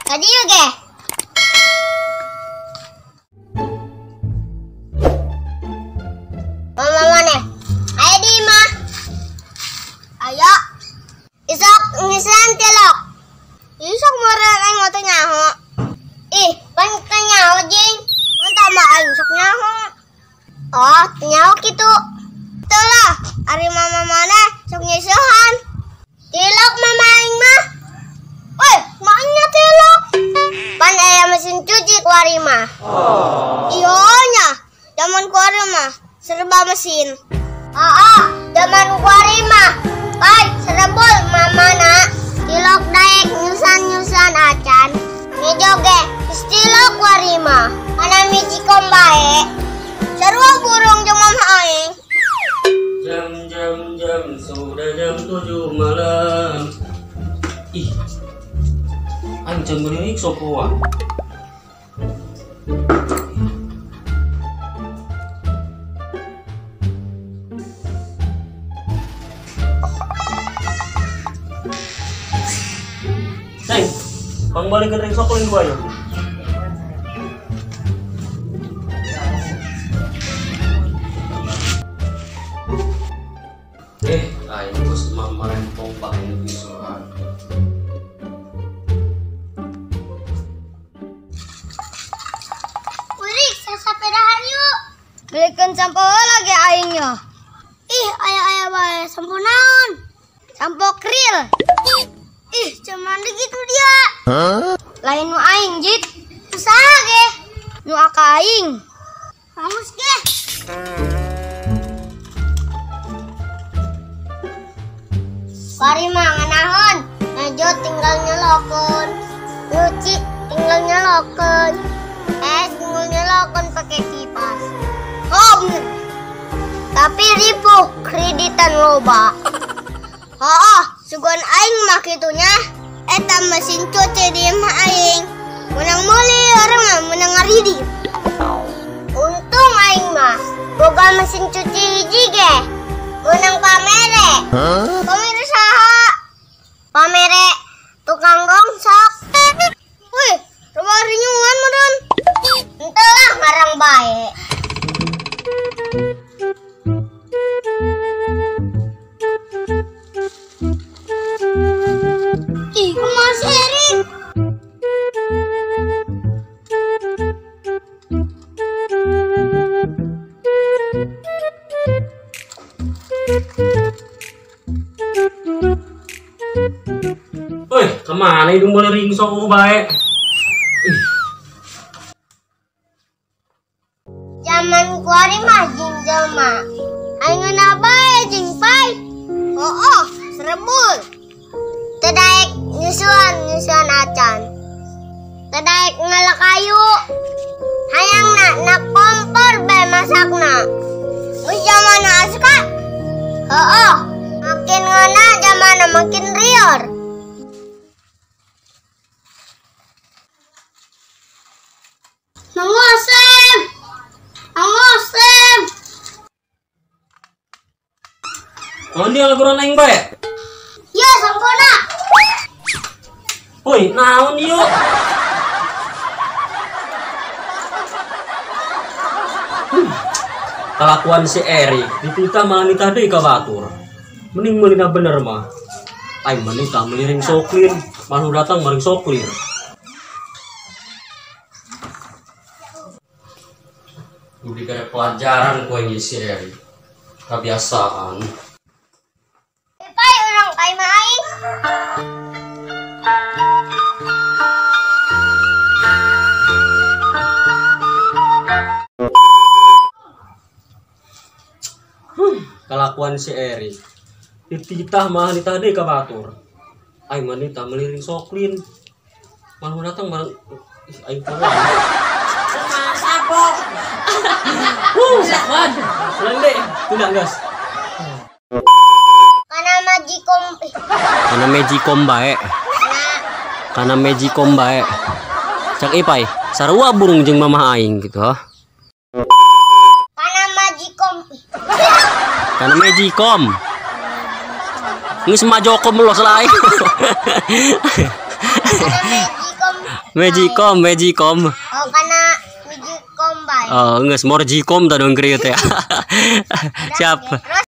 Ka dieu ge. Mama maneh? Aya di imah. Aya. Isok ngisian tilok. Isok meureun aing mah teu nyaho. Ih, pan teu nyaho jing. Mun tambah aing sok nyaho. Oh, teu nyaho kitu. Teu lah, ari mama maneh sok nyisihan. Tilok mama aing mah. Weh, maknya tilok. Pan aya mesin cuci kuari mah. Iyo nya, zaman kuari mah serba mesin. Oh, zaman kuari mah pai serebul mama na. Tilok daek nyusan-nyusan acan. Ngejoge geus tilok kuari mah. Kana mijikom bae. Sarua burung jeung mama aing. Jam jam jam sudah jam 7 malam. Ih. Aing can meuli sokoa. Neng, pangbalikeun ring sokolin dua ya. Aing geus mah marempong bae nyusulan. Urik, sasapedahan yuk. Belikan sampo lagi aing nya. Ih, aya-aya bae sampo naon? Sampo kril. Ih, cuman gitu dia. Huh? Lain nu aing, Jit. Usaha ge. Nu aka aing. Hangus ge. Kuari mah nganahon, ngejo tinggal nyelokon, nyuci tinggal nyelokon, es tinggal nyelokon pakai kipas. Oh bener. Tapi ripuh kreditan loba. Oh, sugan aing mah kitunya. Eta mesin cuci di imah aing. Menang meuli orang mah menang ngaridit. Untung aing mah boga mesin cuci hiji ge. Menang pamere. Huh? Pamere saha? Pamere tukang rongsok. Wih, coba rinyuan meureun. Henteu lah ngarang bae. Ih, kumaha si Erik? Woi, kemana hidung boleh ringsok bae? Zaman kuari mah jeung jelema. Aing ngeunah bae jeung pai. Oh, serebul. Teu daek nyusuan acan. Teu daek ngala kayu. Hayangna na kompor bae masakna. Geus zamanna asuka. Heeh, makin ngeunah zamanna makin rior. Mang Osem. Mang Osem. Oh, dia laguran aing bae. Ya, sampona. Woi, naon ieu? Kelakuan si Erik dititah malah nitah deui ka batur. Mending meulina bener mah. Aing mah nitah meuli ring soklin, malah datang maring soklir. Udah dikare pelajaran ku aing si Erik. Kebiasaan. Pai urang ka imah aing. Kelakuan si Erik dititah malah nitah deui ka batur. Aing mah nitah meuli ring soklin. Malah datang malah aing poho. Sabok. Sakwan. Lende, tidak gas. Kana magicom. Kana magicom bae. Kana magicom bae. Cak ipai, sarua burung jeung mamah aing gitu, ha. Kana magicom. Kana magicom. Geus majokom los lah aing. Kana magicom. Magicom, Magicom. Oh, kana Magicom bae. Oh, geus Morgicom tah dong krieu teh. Siap. Terus.